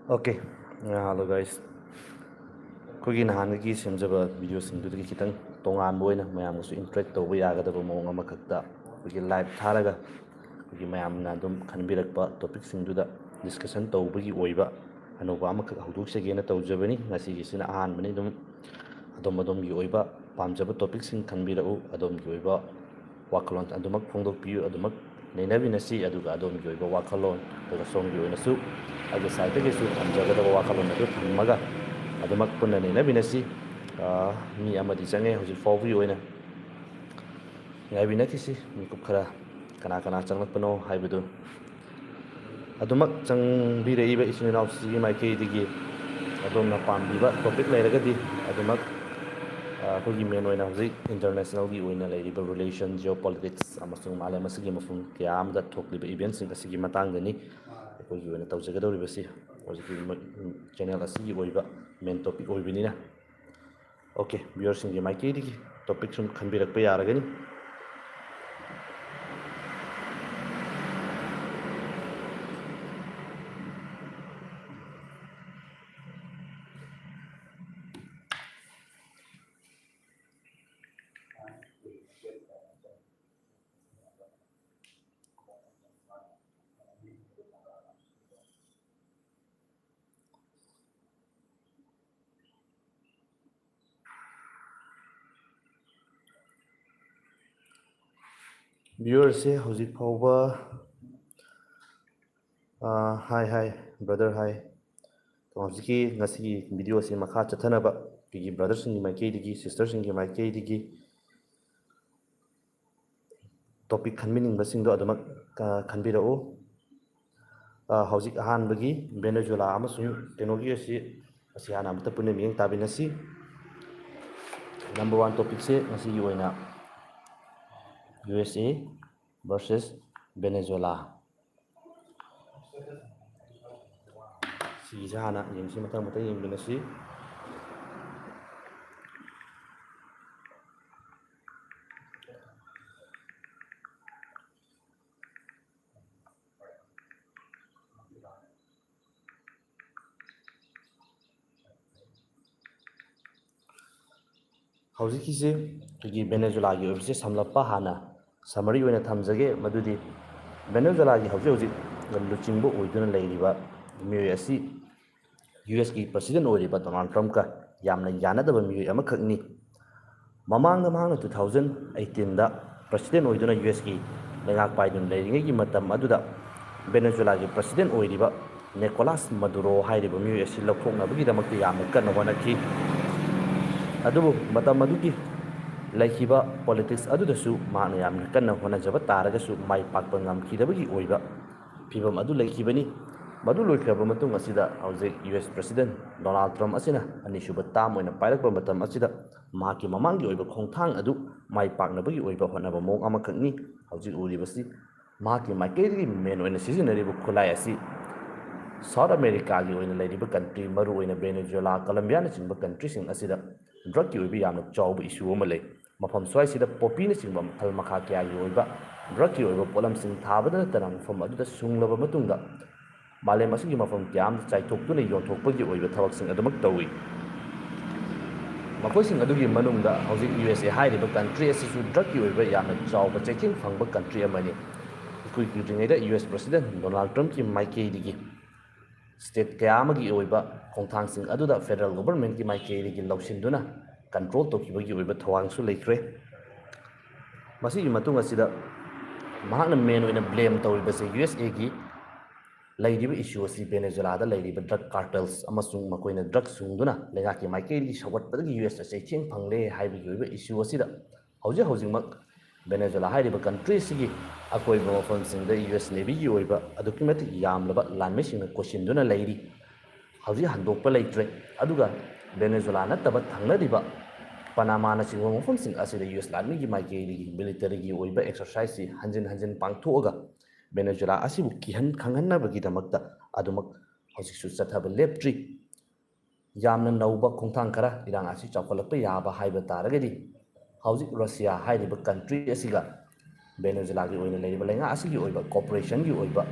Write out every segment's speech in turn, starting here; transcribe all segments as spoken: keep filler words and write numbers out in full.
Okay, hello guys. ꯑꯩꯈꯣꯏꯒꯤ ꯅꯍꯥꯟꯗꯒꯤ ꯁꯦꯝꯖꯕ ꯚꯤꯗꯤꯑꯣꯁꯤꯡꯗꯨꯗꯒꯤ ꯈꯤꯇꯪ ꯇꯣꯉꯥꯟꯕ ꯑꯣꯏꯅ ꯃꯌꯥꯝꯒꯁꯨ ꯏꯟꯇꯔꯦꯛ ꯇꯧꯕ ꯌꯥꯒꯗꯕ ꯃꯑꯣꯡ ꯑꯃꯈꯛꯇ ꯑꯩꯈꯣꯏꯒꯤ ꯂꯥꯏꯚ ꯊꯥꯔꯒ ꯑꯩꯈꯣꯏꯒꯤ ꯃꯌꯥꯝꯅ ꯑꯗꯨꯝ ꯈꯟꯕꯤꯔꯛꯄ ꯇꯣꯄꯤꯛꯁꯤꯡꯗꯨꯗ ꯗꯤꯁꯀꯁꯟ ꯇꯧꯕꯒꯤ ꯑꯣꯏꯕ ꯑꯅꯧꯕ ꯑꯃꯈꯛ ꯍꯧꯗꯣꯛꯆꯒꯦꯅ ꯇꯧꯖꯕꯅꯤ꯫ ꯉꯁꯤꯒꯤꯁꯤꯅ ꯑꯍꯥꯟꯕꯅꯤ꯫ ꯑꯗꯨꯝ ꯑꯗꯣꯝ ꯑꯗꯣꯝꯒꯤ ꯑꯣꯏꯕ ꯄꯥꯝꯖꯕ ꯇꯣꯄꯤꯛꯁꯤꯡ ꯈꯟꯕꯤꯔꯛꯎ꯫ ꯑꯗꯣꯝꯒꯤ ꯑꯣꯏꯕ ꯋꯥꯈꯜꯂꯣꯟ ꯑꯗꯨꯃꯛ ꯐꯣꯡꯗꯣꯛꯄꯤꯌꯨ, ꯑꯗꯨꯃꯛ ꯅꯩꯅꯃꯤꯟꯅꯁꯤ꯫ ꯑꯗꯨꯒ ꯑꯗꯣꯝꯒꯤ ꯑꯣꯏꯕ ꯋꯥꯈꯜꯂꯣꯟ, ꯑꯗꯨꯒ ꯁꯣꯝꯒꯤ ꯑꯣꯏꯅꯁꯨ ꯑꯩꯒꯤ ꯁꯥꯏꯠꯇꯒꯤꯁꯨ ꯊꯝꯖꯒꯗꯕ ꯋꯥꯈꯜꯂꯣꯟ ꯑꯗꯨ ꯊꯝꯃꯒ ꯑꯗꯨꯃꯛ ꯄꯨꯟꯅ ꯅꯩꯅꯃꯤꯟꯅꯁꯤ꯫ ꯑ, ꯃꯤ ꯑꯃꯗꯤ ꯆꯪꯉꯦ ꯍꯧꯖꯤꯛ ꯐꯥꯎꯕꯒꯤ ꯑꯣꯏꯅ꯫ ꯉꯥꯏꯕꯤꯅꯈꯤꯁꯤ, ꯃꯤꯀꯨꯞ ꯈꯔ ꯀꯅꯥ ꯀꯅꯥ ꯆꯪꯂꯛꯄꯅꯣ ꯍꯥꯏꯕꯗꯨ꯫ ꯑꯗꯨꯃꯛ ꯆꯪꯕꯤꯔꯛꯏꯕ ꯏꯆꯤꯟ ꯏꯅꯥꯎꯁꯤꯒꯤ ꯃꯥꯏꯀꯩꯗꯒꯤ ꯑꯗꯣꯝꯅ ꯄꯥꯝꯕꯤꯕ ꯇꯣꯄꯤꯛ ꯂꯩꯔꯒꯗꯤ ꯑꯗꯨꯃꯛ, ꯑ, ꯑꯩꯈꯣꯏꯒꯤ ꯃꯦꯟ ꯑꯣꯏꯅ ꯍꯧꯖꯤꯛ ꯏꯟꯇꯔꯅꯦꯁꯅꯦꯜꯒꯤ ꯑꯣꯏꯅ ꯂꯩꯔꯤꯕ ꯔꯤꯂꯦꯁꯟ, ꯖꯤꯑꯣ ꯄꯣꯂꯤꯇꯤꯛꯁ ꯑꯃꯁꯨꯡ ꯃꯥꯂꯦꯝ ꯑꯁꯤꯒꯤ ꯃꯐꯝ ꯀꯌꯥ ꯑꯃꯗ ꯊꯣꯛꯂꯤꯕ ꯏꯚꯦꯟꯁꯤꯡ ꯑꯁꯤꯒꯤ ꯃꯇꯥꯡꯗꯅꯤ ꯑꯩꯈꯣꯏꯒꯤ ꯑꯣꯏꯅ ꯇꯧꯖꯒꯗꯧꯔꯤꯕꯁꯤ꯫ ꯍꯧꯖꯤꯛꯀꯤ ꯆꯦꯅꯦꯜ ꯑꯁꯤꯒꯤ ꯑꯣꯏꯕ ꯃꯦꯟ ꯇꯣꯄꯤꯛ ꯑꯣꯏꯕꯅꯤꯅ꯫ Okay, ꯚ꯭ꯌꯨꯋꯔꯁꯤꯡꯒꯤ ꯃꯥꯏꯀꯩꯗꯒꯤ ꯇꯣꯄꯤꯛ ꯁꯨꯝ ꯈꯟꯕꯤꯔꯛꯄ ꯌꯥꯔꯒꯅꯤ꯫ ꯚ꯭ꯌꯨꯋꯔꯁꯦ ꯍꯧꯖꯤꯛ ꯐꯥꯎꯕ, ꯑꯥ, ꯍꯥꯏ, ꯍꯥꯏ, ꯕ꯭ꯔꯗꯔ, ꯍꯥꯏ꯫ ꯍꯧꯖꯤꯛꯀꯤ ꯉꯁꯤꯒꯤ ꯚꯤꯗꯤꯑꯣꯁꯤ ꯃꯈꯥ ꯆꯠꯊꯅꯕ ꯑꯩꯈꯣꯏꯒꯤ ꯕ꯭ꯔꯗꯔꯁꯤꯡꯒꯤ ꯃꯥꯏꯀꯩꯗꯒꯤ, ꯁꯤꯁꯇꯔꯁꯤꯡꯒꯤ ꯃꯥꯏꯀꯩꯗꯒꯤ ꯇꯣꯄꯤꯛ ꯈꯟꯕꯤꯅꯤꯡꯕꯁꯤꯡꯗꯣ ꯑꯗꯨꯃꯛ, ꯑ, ꯈꯟꯕꯤꯔꯛꯎ꯫ ꯑ, ꯍꯧꯖꯤꯛ ꯑꯍꯥꯟꯕꯒꯤ ꯚꯦꯅꯦꯖꯨꯂꯥ ꯑꯃꯁꯨꯡ ꯀꯩꯅꯣꯒꯤ ꯑꯁꯤ, ꯑꯁꯤ ꯍꯥꯟꯅ ꯑꯃꯨꯛꯇ ꯄꯨꯟꯅ ꯃꯤꯠꯌꯦꯡ ꯇꯥꯃꯤꯟꯅꯁꯤ꯫ ꯅꯝꯕꯔ ꯋꯥꯟ ꯇꯣꯄꯤꯛꯁꯦ ꯉꯁꯤꯒꯤ ꯑꯣꯏꯅ ꯌꯨ ꯑꯦꯁ ꯑꯦ ꯚꯔꯁꯦꯁ ꯚꯦꯅꯦꯖꯨꯂꯥ꯫ ꯁꯤꯒꯤꯁꯦ ꯍꯥꯟꯅ ꯌꯦꯡꯁꯤ, ꯃꯊꯪ ꯃꯊꯪ ꯌꯦꯡꯃꯤꯟꯅꯁꯤ꯫ ꯍꯧꯖꯤꯛꯀꯤꯁꯦ ꯑꯩꯈꯣꯏꯒꯤ ꯚꯦꯅꯦꯖꯨꯂꯥꯒꯤ ꯑꯣꯏꯕꯁꯦ ꯁꯝꯂꯞꯄ ꯍꯥꯟꯅ summary ꯑꯣꯏꯅ ꯊꯝꯖꯒꯦ꯫ ꯃꯗꯨꯗꯤ ꯚꯦꯅꯦꯖꯨꯂꯥꯒꯤ ꯍꯧꯖꯤꯛ ꯍꯧꯖꯤꯛ ꯂꯨꯆꯤꯡꯕ ꯑꯣꯏꯗꯨꯅ ꯂꯩꯔꯤꯕ ꯃꯤꯑꯣꯏ ꯑꯁꯤ ꯌꯨ ꯑꯦꯁꯀꯤ president ꯑꯣꯏꯔꯤꯕ ꯗꯣꯅꯥꯜꯗ ꯇ꯭ꯔꯝꯞꯀ ꯌꯥꯝꯅ ꯌꯥꯅꯗꯕ ꯃꯤꯑꯣꯏ ꯑꯃꯈꯛꯅꯤ꯫ ꯃꯃꯥꯡꯗ ꯃꯍꯥꯛꯅ two thousand eighteenꯗ president ꯑꯣꯏꯗꯨꯅ ꯌꯨ ꯑꯦꯁꯀꯤ ꯂꯩꯉꯥꯛ ꯄꯥꯏꯗꯨꯅ ꯂꯩꯔꯤꯉꯩꯒꯤ ꯃꯇꯝ ꯑꯗꯨꯗ ꯚꯦꯅꯦꯖꯨꯂꯥꯒꯤ president ꯑꯣꯏꯔꯤꯕ ꯅꯤꯀꯣꯂꯥꯁ ꯃꯗꯨꯔꯣ ꯍꯥꯏꯔꯤꯕ ꯃꯤꯑꯣꯏ ꯑꯁꯤ ꯂꯧꯊꯣꯛꯅꯕꯒꯤꯗꯃꯛꯇ ꯌꯥꯝꯅ ꯀꯟꯅ ꯍꯣꯠꯅꯈꯤ꯫ ꯑꯗꯨꯕꯨ ꯃꯇꯝ ꯑꯗꯨꯒꯤ ꯂꯩꯈꯤꯕ politics ꯑꯗꯨꯗꯁꯨ ꯃꯍꯥꯛꯅ ꯌꯥꯝꯅ ꯀꯟꯅ ꯍꯣꯠꯅꯖꯕ ꯇꯥꯔꯒꯁꯨ ꯃꯥꯏ ꯄꯥꯛꯄ ꯉꯝꯈꯤꯗꯕꯒꯤ ꯑꯣꯏꯕ ꯐꯤꯕꯝ ꯑꯗꯨ ꯂꯩꯈꯤꯕꯅꯤ꯫ ꯃꯗꯨ ꯂꯣꯏꯈ꯭ꯔꯕ ꯃꯇꯨꯡ ꯑꯁꯤꯗ ꯍꯧꯖꯤꯛ ꯌꯨ ꯑꯦꯁ president ꯗꯣꯅꯥꯜꯗ ꯇ꯭ꯔꯝꯞ ꯑꯁꯤꯅ ꯑꯅꯤꯁꯨꯕ term ꯑꯣꯏꯅ ꯄꯥꯏꯔꯛꯄ ꯃꯇꯝ ꯑꯁꯤꯗ ꯃꯍꯥꯛꯀꯤ ꯃꯃꯥꯡꯒꯤ ꯑꯣꯏꯕ ꯈꯣꯡꯊꯥꯡ ꯑꯗꯨ ꯃꯥꯏ ꯄꯥꯛꯅꯕꯒꯤ ꯑꯣꯏꯕ ꯍꯣꯠꯅꯕ ꯃꯑꯣꯡ ꯑꯃꯈꯛꯅꯤ ꯍꯧꯖꯤꯛ ꯎꯔꯤꯕꯁꯤ꯫ ꯃꯍꯥꯛꯀꯤ ꯃꯥꯏꯀꯩꯗꯒꯤ main ꯑꯣꯏꯅ ꯁꯤꯖꯤꯟꯅꯔꯤꯕ ꯈꯨꯠꯂꯥꯏ ꯑꯁꯤ South Americaꯒꯤ ꯑꯣꯏꯅ ꯂꯩꯔꯤꯕ country, ꯃꯔꯨꯑꯣꯏꯅ ꯚꯦꯅꯦꯖꯨꯋꯦꯂꯥ, ꯀꯂꯝꯕꯤꯌꯥꯅꯆꯤꯡꯕ countryꯁꯤꯡ ꯑꯁꯤꯗ drugꯀꯤ ꯑꯣꯏꯕ ꯌꯥꯝꯅ ꯆꯥꯎꯕ issue ꯑꯃ ꯂꯩ꯫ ꯃꯐꯝ ꯁ꯭ꯋꯥꯏꯁꯤꯗ poppyꯅꯆꯤꯡꯕ ꯃꯈꯜ ꯃꯈꯥ ꯀꯌꯥꯒꯤ ꯑꯣꯏꯕ drugꯀꯤ ꯑꯣꯏꯕ ꯄꯣꯠꯂꯝꯁꯤꯡ ꯊꯥꯕꯗ ꯅꯠꯇꯅ ꯃꯐꯝ ꯑꯗꯨꯗ ꯁꯨꯡꯂꯕ ꯃꯇꯨꯡꯗ ꯃꯥꯂꯦꯝ ꯑꯁꯤꯒꯤ ꯃꯐꯝ ꯀꯌꯥ ꯑꯃꯗ ꯆꯥꯏꯊꯣꯛꯇꯨꯅ ꯌꯣꯟꯊꯣꯛꯄꯒꯤ ꯑꯣꯏꯕ ꯊꯕꯛꯁꯤꯡ ꯑꯗꯨꯃꯛ ꯇꯧꯏ꯫ ꯃꯈꯣꯏꯁꯤꯡ ꯑꯗꯨꯒꯤ ꯃꯅꯨꯡꯗ ꯍꯧꯖꯤꯛ ꯌꯨ ꯑꯦꯁ ꯑꯦ ꯍꯥꯏꯔꯤꯕ country ꯑꯁꯤꯁꯨ drugꯀꯤ ꯑꯣꯏꯕ ꯌꯥꯝꯅ ꯆꯥꯎꯕ ꯆꯩꯊꯦꯡ ꯐꯪꯕ country ꯑꯃꯅꯤ꯫ ꯏꯀꯨꯏ ꯀꯨꯏꯗ꯭ꯔꯤꯉꯩꯗ ꯌꯨ ꯑꯦꯁ president ꯗꯣꯅꯥꯜꯗ ꯇ꯭ꯔꯝꯞꯀꯤ ꯃꯥꯏꯀꯩꯗꯒꯤ state ꯀꯌꯥ ꯑꯃꯒꯤ ꯑꯣꯏꯕ ꯈꯣꯡꯊꯥꯡꯁꯤꯡ ꯑꯗꯨꯗ federal governmentꯀꯤ ꯃꯥꯏꯀꯩꯗꯒꯤ ꯂꯧꯁꯤꯟꯗꯨꯅ control ꯇꯧꯈꯤꯕꯒꯤ ꯑꯣꯏꯕ ꯊꯧꯑꯣꯡꯁꯨ ꯂꯩꯈ꯭ꯔꯦ꯫ ꯃꯁꯤꯒꯤ ꯃꯇꯨꯡ ꯑꯁꯤꯗ ꯃꯍꯥꯛꯅ main ꯑꯣꯏꯅ blame ꯇꯧꯔꯤꯕꯁꯦ ꯌꯨ ꯑꯦꯁ ꯑꯦꯒꯤ ꯂꯩꯔꯤꯕ issue ꯑꯁꯤ ꯚꯦꯅꯦꯖꯨꯋꯦꯂꯥꯗ ꯂꯩꯔꯤꯕ drug cartels ꯑꯃꯁꯨꯡ ꯃꯈꯣꯏꯅ drug ꯁꯨꯡꯗꯨꯅ ꯂꯩꯉꯥꯛꯀꯤ ꯃꯥꯏꯀꯩꯗꯒꯤ ꯁꯧꯒꯠꯄꯗꯒꯤ ꯌꯨ ꯑꯦꯁꯇ ꯆꯩꯊꯦꯡ ꯐꯪꯂꯦ ꯍꯥꯏꯕꯒꯤ ꯑꯣꯏꯕ issue ꯑꯁꯤꯗ ꯍꯧꯖꯤꯛ ꯍꯧꯖꯤꯛꯃꯛ ꯚꯦꯅꯦꯖꯨꯋꯦꯂꯥ ꯍꯥꯏꯔꯤꯕ country ꯑꯁꯤꯒꯤ ꯑꯀꯣꯏꯕ ꯃꯐꯝꯁꯤꯡꯗ ꯌꯨ ꯑꯦꯁ ꯅꯦꯚꯤꯒꯤ ꯑꯣꯏꯕ ꯑꯗꯨꯛꯀꯤ ꯃꯇꯤꯛ ꯌꯥꯝꯂꯕ ꯂꯥꯟꯃꯤꯁꯤꯡꯅ ꯀꯣꯏꯁꯤꯟꯗꯨꯅ ꯂꯩꯔꯤ꯫ ꯍꯧꯖꯤꯛ ꯍꯟꯗꯣꯛꯄ ꯂꯩꯇ꯭ꯔꯦ꯫ ꯑꯗꯨꯒ ꯚꯦꯅꯦꯖꯨꯋꯦꯂꯥ ꯅꯠꯇꯕ ꯊꯪꯅꯔꯤꯕ ꯄꯅꯥꯃꯥꯅꯆꯤꯡꯕ ꯃꯐꯝꯁꯤꯡ ꯑꯁꯤꯗ ꯌꯨ ꯑꯦꯁ ꯂꯥꯟꯃꯤꯒꯤ ꯃꯥꯏꯀꯩꯗꯒꯤ militaryꯒꯤ ꯑꯣꯏꯕ exerciseꯁꯤ ꯍꯟꯖꯤꯟ ꯍꯟꯖꯤꯟ ꯄꯥꯡꯊꯣꯛꯑꯒ ꯚꯦꯅꯦꯖꯨꯋꯦꯂꯥ ꯑꯁꯤꯕꯨ ꯀꯤꯍꯟ ꯈꯪꯍꯟꯅꯕꯒꯤꯗꯃꯛꯇ ꯑꯗꯨꯃꯛ ꯍꯧꯖꯤꯛꯁꯨ ꯆꯠꯊꯕ ꯂꯦꯞꯇ꯭ꯔꯤ꯫ ꯌꯥꯝꯅ ꯅꯧꯕ ꯈꯣꯡꯊꯥꯡ ꯈꯔ, ꯏꯔꯥꯡ ꯑꯁꯤ ꯆꯥꯎꯈꯠꯂꯛꯄ ꯌꯥꯕ ꯍꯥꯏꯕ ꯇꯥꯔꯒꯗꯤ, ꯍꯧꯖꯤꯛ ꯔꯁꯤꯌꯥ ꯍꯥꯏꯔꯤꯕ ꯀꯟꯇ꯭ꯔꯤ ꯑꯁꯤꯒ ꯚꯦꯅꯦꯖꯨꯂꯥꯒꯤ ꯑꯣꯏꯅ ꯂꯩꯔꯤꯕ ꯂꯩꯉꯥꯛ ꯑꯁꯤꯒꯤ ꯑꯣꯏꯕ ꯀꯣꯑꯣꯄꯔꯦꯁꯟꯒꯤ ꯑꯣꯏꯕ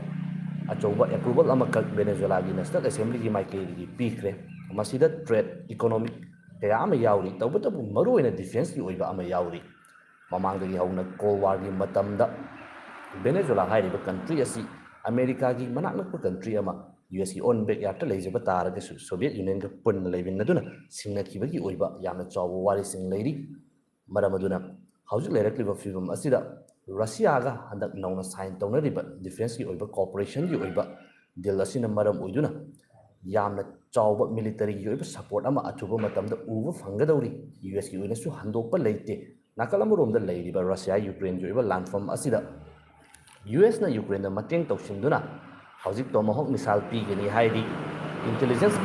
ꯑꯆꯧꯕ ꯑꯦꯄ꯭ꯔꯨꯕꯜ ꯑꯃꯈꯛ ꯚꯦꯅꯦꯖꯨꯂꯥꯒꯤ ꯅꯦꯁꯅꯦꯜ ꯑꯦꯁꯦꯝꯕ꯭ꯂꯤꯒꯤ ꯃꯥꯏꯀꯩꯗꯒꯤ ꯄꯤꯈ꯭ꯔꯦ꯫ ꯃꯁꯤꯗ ꯇ꯭ꯔꯦꯗ, ꯏꯀꯣꯅꯣꯃꯤꯛ ꯀꯌꯥ ꯑꯃ ꯌꯥꯎꯔꯤ, ꯇꯧꯕꯇꯕꯨ ꯃꯔꯨꯑꯣꯏꯅ ꯗꯤꯐꯦꯟꯁꯀꯤ ꯑꯣꯏꯕ ꯑꯃ ꯌꯥꯎꯔꯤ꯫ ꯃꯃꯥꯡꯗꯒꯤ ꯍꯧꯅ ꯀꯣꯜ ꯋꯥꯔꯒꯤ ꯃꯇꯝꯗ ꯚꯦꯅꯦꯖꯨꯂꯥ ꯍꯥꯏꯔꯤꯕ ꯀꯟꯇ꯭ꯔꯤ ꯑꯁꯤ ꯑꯃꯦꯔꯤꯀꯥꯒꯤ ꯃꯅꯥꯛ ꯅꯛꯄ ꯀꯟꯇ꯭ꯔꯤ ꯑꯃ, ꯌꯨ ꯑꯦꯁꯀꯤ ꯑꯣꯟ ꯕꯦꯛꯌꯥꯔꯗꯇ ꯂꯩꯖꯕ ꯇꯥꯔꯒꯁꯨ, ꯁꯣꯚꯤꯌꯦꯠ ꯌꯨꯅꯤꯌꯟꯒ ꯄꯨꯟꯅ ꯂꯩꯃꯤꯟꯅꯗꯨꯅ ꯁꯤꯡꯅꯈꯤꯕꯒꯤ ꯑꯣꯏꯕ ꯌꯥꯝꯅ ꯆꯥꯎꯕ ꯋꯥꯔꯤꯁꯤꯡ ꯂꯩꯔꯤ꯫ ꯃꯔꯝ ꯑꯗꯨꯅ ꯍꯧꯖꯤꯛ ꯂꯩꯔꯛꯂꯤꯕ ꯐꯤꯕꯝ ꯑꯁꯤꯗ ꯔꯁꯤꯌꯥꯒ ꯍꯟꯗꯛ ꯅꯧꯅ ꯁꯥꯏꯟ ꯇꯧꯅꯔꯤꯕ ꯗꯤꯐꯦꯟꯁꯀꯤ ꯑꯣꯏꯕ ꯀꯣꯑꯣꯄꯔꯦꯁꯟꯒꯤ ꯑꯣꯏꯕ ꯗꯤꯜ ꯑꯁꯤꯅ ꯃꯔꯝ ꯑꯣꯏꯗꯨꯅ ꯌꯥꯝꯅ ꯆꯥꯎꯕ ꯃꯤꯂꯤꯇꯔꯤꯒꯤ ꯑꯣꯏꯕ ꯁꯄꯣꯔꯠ ꯑꯃ ꯑꯊꯨꯕ ꯃꯇꯝꯗ ꯎꯕ ꯐꯪꯒꯗꯧꯔꯤ꯫ ꯌꯨ ꯑꯦꯁꯀꯤ ꯑꯣꯏꯅꯁꯨ ꯍꯟꯗꯣꯛꯄ ꯂꯩꯇꯦ꯫ ꯅꯥꯀꯜ ꯑꯃꯔꯣꯝꯗ ꯂꯩꯔꯤꯕ ꯔꯁꯤꯌꯥ ꯌꯨꯀ꯭ꯔꯦꯟꯒꯤ ꯑꯣꯏꯕ ꯂꯥꯟꯐꯝ ꯑꯁꯤꯗ ꯌꯨ ꯑꯦꯁꯅ ꯌꯨꯀ꯭ꯔꯦꯟꯗ ꯃꯇꯦꯡ ꯇꯧꯁꯤꯟꯗꯨꯅ ꯍꯧꯖꯤꯛ ꯇꯣꯃꯥꯍꯣꯛ ꯃꯤꯁꯥꯏꯜ ꯄꯤꯒꯅꯤ ꯍꯥꯏꯔꯤ꯫ ꯏꯟꯇꯦꯂꯤꯖꯦꯟꯁ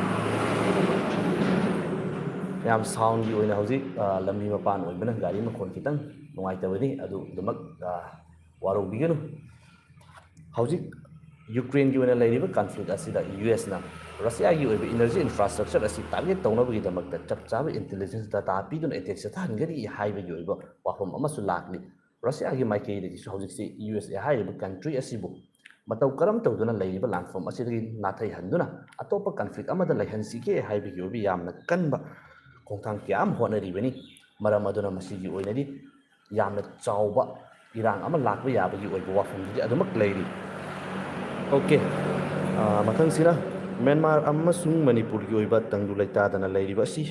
ꯌꯥꯝ ꯁꯥꯎꯟꯒꯤ ꯑꯣꯏꯅ ꯍꯧꯖꯤꯛ, ꯑ, ꯂꯝꯕꯤ ꯃꯄꯥꯟ ꯑꯣꯏꯕꯅ ꯒꯥꯔꯤ ꯃꯈꯣꯟ ꯈꯤꯇꯪ ꯅꯨꯡꯉꯥꯏꯇꯕꯅꯤ, ꯑꯗꯨ ꯑꯗꯨꯃꯛ, ꯑ, ꯋꯥꯔꯧꯕꯤꯒꯅꯨ꯫ ꯍꯧꯖꯤꯛ ꯌꯨꯀ꯭ꯔꯦꯟꯒꯤ ꯑꯣꯏꯅ ꯂꯩꯔꯤꯕ ꯀꯟꯐ꯭ꯂꯤꯛ ꯑꯁꯤꯗ ꯌꯨ ꯑꯦꯁꯅ ꯔꯁꯤꯌꯥꯒꯤ ꯑꯣꯏꯕ ꯏꯅꯔꯖꯤ ꯏꯟꯐ꯭ꯔꯥꯁ꯭ꯇ꯭ꯔꯛꯆꯔ ꯑꯁꯤ ꯇꯥꯔꯒꯦꯠ ꯇꯧꯅꯕꯒꯤꯗꯃꯛꯇ ꯆꯞ ꯆꯥꯕ ꯏꯟꯇꯦꯂꯤꯖꯦꯟꯁ ꯗꯇꯥ ꯄꯤꯗꯨꯅ ꯑꯦꯇꯦꯛ ꯆꯠꯊꯍꯟꯒꯅꯤ ꯍꯥꯏꯕꯒꯤ ꯑꯣꯏꯕ ꯋꯥꯐꯝ ꯑꯃꯁꯨ ꯂꯥꯛꯂꯤ꯫ ꯔꯁꯤꯌꯥꯒꯤ ꯃꯥꯏꯀꯩꯗꯒꯤꯁꯨ ꯍꯧꯖꯤꯛꯁꯤ ꯌꯨ ꯑꯦꯁ ꯑꯦ ꯍꯥꯏꯔꯤꯕ ꯀꯟꯇ꯭ꯔꯤ ꯑꯁꯤꯕꯨ ꯃꯇꯧ ꯀꯔꯝ ꯇꯧꯗꯨꯅ ꯂꯩꯔꯤꯕ ꯂꯥꯟꯐꯝ ꯑꯁꯤꯗꯒꯤ ꯅꯥꯊꯩꯍꯟꯗꯨꯅ ꯑꯇꯣꯞꯄ ꯀꯟꯐ꯭ꯂꯤꯛ ꯑꯃꯗ ꯂꯩꯍꯟꯁꯤꯒꯦ ꯍꯥꯏꯕꯒꯤ ꯑꯣꯏꯕ ꯌꯥꯝꯅ ꯀꯟꯕ ꯈꯣꯡꯊꯥꯡ ꯀꯌꯥ ꯑꯃ ꯍꯣꯠꯅꯔꯤꯕꯅꯤ꯫ ꯃꯔꯝ ꯑꯗꯨꯅ ꯃꯁꯤꯒꯤ ꯑꯣꯏꯅꯗꯤ ꯌꯥꯝꯅ ꯆꯥꯎꯕ ꯏꯔꯥꯡ ꯑꯃ ꯂꯥꯛꯄ ꯌꯥꯕꯒꯤ ꯑꯣꯏꯕ ꯋꯥꯐꯝꯗꯨꯗꯤ ꯑꯗꯨꯃꯛ ꯂꯩꯔꯤ꯫ ꯑꯣꯀꯦ, ꯑ, ꯃꯊꯪꯁꯤꯅ ꯃ꯭ꯌꯥꯟꯃꯥꯔ ꯑꯃꯁꯨꯡ ꯃꯅꯤꯄꯨꯔꯒꯤ ꯑꯣꯏꯕ ꯇꯪꯗꯨ ꯂꯩꯇꯥꯗꯅ ꯂꯩꯔꯤꯕ ꯑꯁꯤ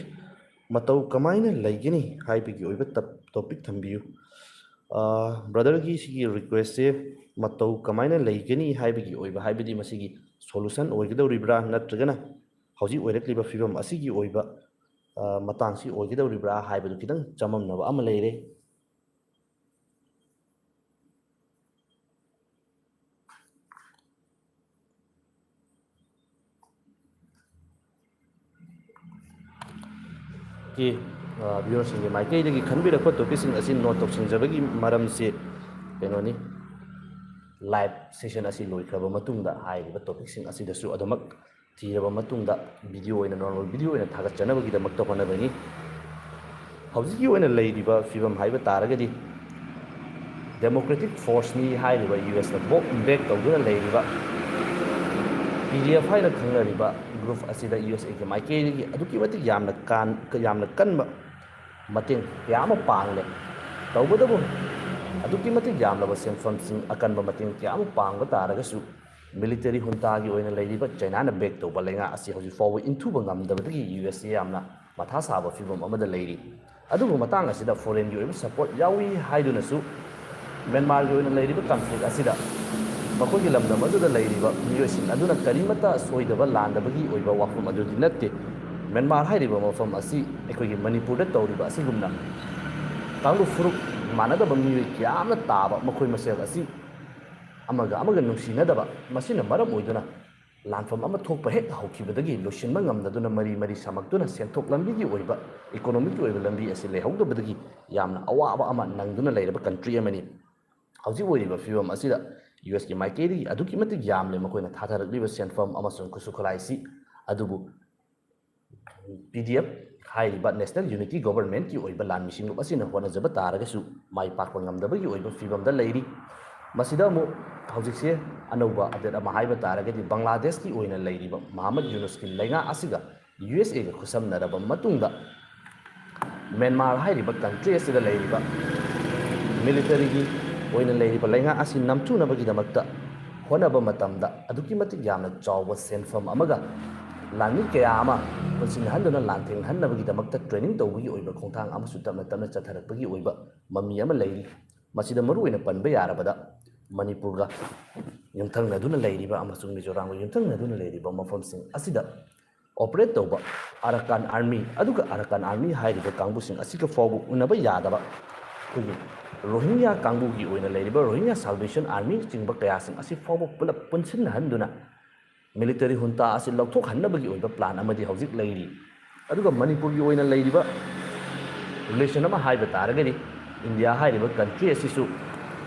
ꯃꯇꯧ ꯀꯃꯥꯏꯅ ꯂꯩꯒꯅꯤ ꯍꯥꯏꯕꯒꯤ ꯑꯣꯏꯕ ꯇꯞ-, ꯇꯣꯄꯤꯛ ꯊꯝꯕꯤꯌꯨ꯫ ꯑ, ꯕ꯭ꯔꯗꯔꯒꯤ ꯁꯤꯒꯤ ꯔꯤꯀ꯭ꯋꯦꯁꯁꯦ ꯃꯇꯧ ꯀꯃꯥꯏꯅ ꯂꯩꯒꯅꯤ ꯍꯥꯏꯕꯒꯤ ꯑꯣꯏꯕ, ꯍꯥꯏꯕꯗꯤ ꯃꯁꯤꯒꯤ ꯁꯣꯂꯨꯁꯟ ꯑꯣꯏꯒꯗꯧꯔꯤꯕ꯭ꯔꯥ, ꯅꯠꯇ꯭ꯔꯒꯅ ꯍꯧꯖꯤꯛ ꯑꯣꯏꯔꯛꯂꯤꯕ ꯐꯤꯕꯝ ꯑꯁꯤꯒꯤ ꯑꯣꯏꯕ, ꯑ, ꯃꯇꯥꯡꯁꯤ ꯑꯣꯏꯒꯗꯧꯔꯤꯕ꯭ꯔꯥ ꯍꯥꯏꯕꯗꯨ ꯈꯤꯇꯪ ꯆꯃꯝꯅꯕ ꯑꯃ ꯂꯩꯔꯦ꯫ ꯀꯤ, ꯑ, ꯚ꯭ꯌꯨꯋꯔꯁꯤꯡꯒꯤ ꯃꯥꯏꯀꯩꯗꯒꯤ ꯈꯟꯕꯤꯔꯛꯄ ꯇꯣꯄꯤꯛꯁꯤꯡ ꯑꯁꯤ ꯅꯣꯠ ꯇꯧꯁꯤꯟꯖꯕꯒꯤ ꯃꯔꯝꯁꯤ ꯀꯩꯅꯣꯅꯤ, live session ꯑꯁꯤ ꯂꯣꯏꯈ꯭ꯔꯕ ꯃꯇꯨꯡꯗ ꯍꯥꯏꯔꯤꯕ topic ꯁꯤꯡ ꯑꯁꯤꯗꯁꯨ ꯑꯗꯨꯃꯛ ꯊꯤꯔꯕ ꯃꯇꯨꯡꯗ video ꯑꯣꯏꯅ, normal video ꯑꯣꯏꯅ ꯊꯥꯒꯠꯆꯅꯕꯒꯤꯗꯃꯛꯇ ꯍꯣꯠꯅꯕꯅꯤ꯫ ꯍꯧꯖꯤꯛꯀꯤ ꯑꯣꯏꯅ ꯂꯩꯔꯤꯕ ꯐꯤꯕꯝ ꯍꯥꯏꯕ ꯇꯥꯔꯒꯗꯤ, democratic force ꯅꯤ ꯍꯥꯏꯔꯤꯕ ꯌꯨ ꯑꯦꯁꯅ back ꯇꯧꯗꯨꯅ ꯂꯩꯔꯤꯕ ꯄꯤ ꯗꯤ ꯑꯦꯐ ꯍꯥꯏꯅ ꯈꯪꯅꯔꯤꯕ group ꯑꯁꯤꯗ ꯌꯨ ꯑꯦꯁ ꯑꯦꯒꯤ ꯃꯥꯏꯀꯩꯗꯒꯤ ꯑꯗꯨꯛꯀꯤ ꯃꯇꯤꯛ ꯌꯥꯝꯅ ꯀꯥꯟ-, ꯌꯥꯝꯅ ꯀꯟꯕ ꯃꯇꯦꯡ ꯀꯌꯥ ꯑꯃ ꯄꯥꯡꯂꯦ꯫ ꯇꯧꯕꯇꯕꯨ, ꯑꯗꯨꯛꯀꯤ ꯃꯇꯤꯛ ꯌꯥꯝꯂꯕ ꯁꯦꯟꯐꯝꯁꯤꯡ, ꯑꯀꯟꯕ ꯃꯇꯦꯡ ꯀꯌꯥ ꯑꯃ ꯄꯥꯡꯕ ꯇꯥꯔꯒꯁꯨ, military junta ꯒꯤ ꯑꯣꯏꯅ ꯂꯩꯔꯤꯕ ꯆꯩꯅꯥꯅ back ꯇꯧꯕ ꯂꯩꯉꯥꯛ ꯑꯁꯤ ꯍꯧꯖꯤꯛ ꯐꯥꯎꯕ ꯏꯟꯊꯨꯕ ꯉꯝꯗꯕꯗꯒꯤ ꯌꯨ ꯑꯦꯁ ꯑꯦ ꯌꯥꯝꯅ ꯃꯊꯥ ꯁꯥꯕ ꯐꯤꯕꯝ ꯑꯃꯗ ꯂꯩꯔꯤ꯫ ꯑꯗꯨꯕꯨ ꯃꯇꯥꯡ ꯑꯁꯤꯗ foreign ꯒꯤ ꯑꯣꯏꯕ support ꯌꯥꯎꯏ ꯍꯥꯏꯗꯨꯅꯁꯨ ꯃ꯭ꯌꯥꯟꯃꯥꯔꯒꯤ ꯑꯣꯏꯅ ꯂꯩꯔꯤꯕ conflict ꯑꯁꯤꯗ ꯃꯈꯣꯏꯒꯤ ꯂꯝꯗꯝ ꯑꯗꯨꯗ ꯂꯩꯔꯤꯕ ꯃꯤꯑꯣꯏꯁꯤꯡ ꯑꯗꯨꯅ ꯀꯔꯤꯃꯠꯇ ꯁꯣꯏꯗꯕ ꯂꯥꯟꯗꯕꯒꯤ ꯑꯣꯏꯕ ꯋꯥꯐꯝ ꯑꯗꯨꯗꯤ ꯅꯠꯇꯦ꯫ ꯃ꯭ꯌꯥꯟꯃꯥꯔ ꯍꯥꯏꯔꯤꯕ ꯃꯐꯝ ꯑꯁꯤ ꯑꯩꯈꯣꯏꯒꯤ ꯃꯅꯤꯄꯨꯔꯗ ꯇꯧꯔꯤꯕ ꯑꯁꯤꯒꯨꯝꯅ ꯀꯥꯡꯂꯨꯞ ꯐꯨꯔꯨꯞ ꯃꯥꯟꯅꯗꯕ ꯃꯤꯑꯣꯏ ꯀꯌꯥ ꯑꯃꯅ ꯇꯥꯕ, ꯃꯈꯣꯏ ꯃꯁꯦꯜ ꯑꯁꯤ ꯑꯃꯒ ꯑꯃꯒ ꯅꯨꯡꯁꯤꯅꯗꯕ, ꯃꯁꯤꯅ ꯃꯔꯝ ꯑꯣꯏꯗꯨꯅ ꯂꯥꯟꯐꯝ ꯑꯃ ꯊꯣꯛꯄ ꯍꯦꯛ ꯍꯧꯈꯤꯕꯗꯒꯤ ꯂꯣꯏꯁꯤꯟꯕ ꯉꯝꯗꯗꯨꯅ ꯃꯔꯤ ꯃꯔꯤ ꯁꯥꯃꯛꯇꯨꯅ ꯁꯦꯟꯊꯣꯛ ꯂꯝꯕꯤꯒꯤ ꯑꯣꯏꯕ, economic ꯀꯤ ꯑꯣꯏꯕ ꯂꯝꯕꯤ ꯑꯁꯤ ꯂꯩꯍꯧꯗꯕꯗꯒꯤ ꯌꯥꯝꯅ ꯑꯋꯥꯕ ꯑꯃ ꯅꯪꯗꯨꯅ ꯂꯩꯔꯕ country ꯑꯃꯅꯤ꯫ ꯍꯧꯖꯤꯛ ꯑꯣꯏꯔꯤꯕ ꯐꯤꯕꯝ ꯑꯁꯤꯗ ꯌꯨ ꯑꯦꯁ ꯀꯤ ꯃꯥꯏꯀꯩꯗꯒꯤ ꯑꯗꯨꯛꯀꯤ ꯃꯇꯤꯛ ꯌꯥꯝꯂꯦ ꯃꯈꯣꯏꯅ ꯊꯥꯊꯔꯛꯂꯤꯕ ꯁꯦꯟꯐꯝ ꯑꯃꯁꯨꯡ ꯈꯨꯠꯁꯨ ꯈꯨꯠꯂꯥꯏꯁꯤ꯫ ꯑꯗꯨꯕꯨ ꯄꯤ ꯗꯤ ꯑꯦꯐ ꯍꯥꯏꯔꯤꯕ National Unity Government ꯀꯤ ꯑꯣꯏꯕ ꯂꯥꯟꯃꯤ ꯁꯤꯡꯂꯨꯞ ꯑꯁꯤꯅ ꯍꯣꯠꯅꯖꯕ ꯇꯥꯔꯒꯁꯨ ꯃꯥꯏ ꯄꯥꯛꯄ ꯉꯝꯗꯕꯒꯤ ꯑꯣꯏꯕ ꯐꯤꯕꯝꯗ ꯂꯩꯔꯤ꯫ ꯃꯁꯤꯗ ꯑꯃꯨꯛ ꯍꯧꯖꯤꯛꯁꯦ ꯑꯅꯧꯕ update ꯑꯃ ꯍꯥꯏꯕ ꯇꯥꯔꯒꯗꯤ, ꯕꯪꯒ꯭ꯂꯥꯗꯦꯁꯀꯤ ꯑꯣꯏꯅ ꯂꯩꯔꯤꯕ ꯃꯍꯥꯃꯗ ꯌꯨꯅꯨꯁꯀꯤ ꯂꯩꯉꯥꯛ ꯑꯁꯤꯒ ꯌꯨ ꯑꯦꯁ ꯑꯦꯒ ꯈꯨꯠꯁꯝꯅꯔꯕ ꯃꯇꯨꯡꯗ, ꯃ꯭ꯌꯥꯟꯃꯥꯔ ꯍꯥꯏꯔꯤꯕ country ꯑꯁꯤꯗ ꯂꯩꯔꯤꯕ military ꯒꯤ ꯑꯣꯏꯅ ꯂꯩꯔꯤꯕ ꯂꯩꯉꯥꯛ ꯑꯁꯤ ꯅꯝꯊꯨꯅꯕꯒꯤꯗꯃꯛꯇ ꯍꯣꯠꯅꯕ ꯃꯇꯝꯗ ꯑꯗꯨꯛꯀꯤ ꯃꯇꯤꯛ ꯌꯥꯝꯅ ꯆꯥꯎꯕ ꯁꯦꯟꯐꯝ ꯑꯃꯒ ꯂꯥꯟꯃꯤ ꯀꯌꯥ ꯑꯃ ꯄꯨꯟꯁꯤꯟꯍꯟꯗꯨꯅ ꯂꯥꯟꯊꯦꯡꯅꯍꯟꯅꯕꯒꯤꯗꯃꯛꯇ training ꯇꯧꯕꯒꯤ ꯑꯣꯏꯕ ꯈꯣꯡꯊꯥꯡ ꯑꯃꯁꯨ ꯇꯞꯅ ꯇꯞꯅ ꯆꯠꯊꯔꯛꯄꯒꯤ ꯑꯣꯏꯕ ꯃꯃꯤ ꯑꯃ ꯂꯩꯔꯤ꯫ ꯃꯁꯤꯗ ꯃꯔꯨꯑꯣꯏꯅ ꯄꯟꯕ ꯌꯥꯔꯕꯗ, ꯃꯅꯤꯄꯨꯔꯒ ꯌꯨꯝꯊꯪꯅꯗꯨꯅ ꯂꯩꯔꯤꯕ ꯑꯃꯁꯨꯡ ꯃꯤꯖꯣꯔꯥꯝꯒ ꯌꯨꯝꯊꯪꯅꯗꯨꯅ ꯂꯩꯔꯤꯕ ꯃꯐꯝꯁꯤꯡ ꯑꯁꯤꯗ operate ꯇꯧꯕ Arakan Army, ꯑꯗꯨꯒ Arakan Army ꯍꯥꯏꯔꯤꯕ ꯀꯥꯡꯕꯨꯁꯤꯡ ꯑꯁꯤꯒ ꯐꯥꯎꯕ ꯎꯅꯕ ꯌꯥꯗꯕ ꯑꯩꯈꯣꯏꯒꯤ ꯔꯣꯍꯤꯡꯒ꯭ꯌꯥ ꯀꯥꯡꯕꯨꯒꯤ ꯑꯣꯏꯅ ꯂꯩꯔꯤꯕ Rohingya Salvation Army ꯆꯤꯡꯕ ꯀꯌꯥꯁꯤꯡ ꯑꯁꯤ ꯐꯥꯎꯕ ꯄꯨꯂꯞ ꯄꯨꯟꯁꯤꯟꯅꯍꯟꯗꯨꯅ military junta ꯑꯁꯤ ꯂꯧꯊꯣꯛꯍꯟꯅꯕꯒꯤ ꯑꯣꯏꯕ plan ꯑꯃꯗꯤ ꯍꯧꯖꯤꯛ ꯂꯩꯔꯤ꯫ ꯑꯗꯨꯒ ꯃꯅꯤꯄꯨꯔꯒꯤ ꯑꯣꯏꯅ ꯂꯩꯔꯤꯕ relation ꯑꯃ ꯍꯥꯏꯕ ꯇꯥꯔꯒꯗꯤ, ꯏꯟꯗꯤꯌꯥ ꯍꯥꯏꯔꯤꯕ country ꯑꯁꯤꯁꯨ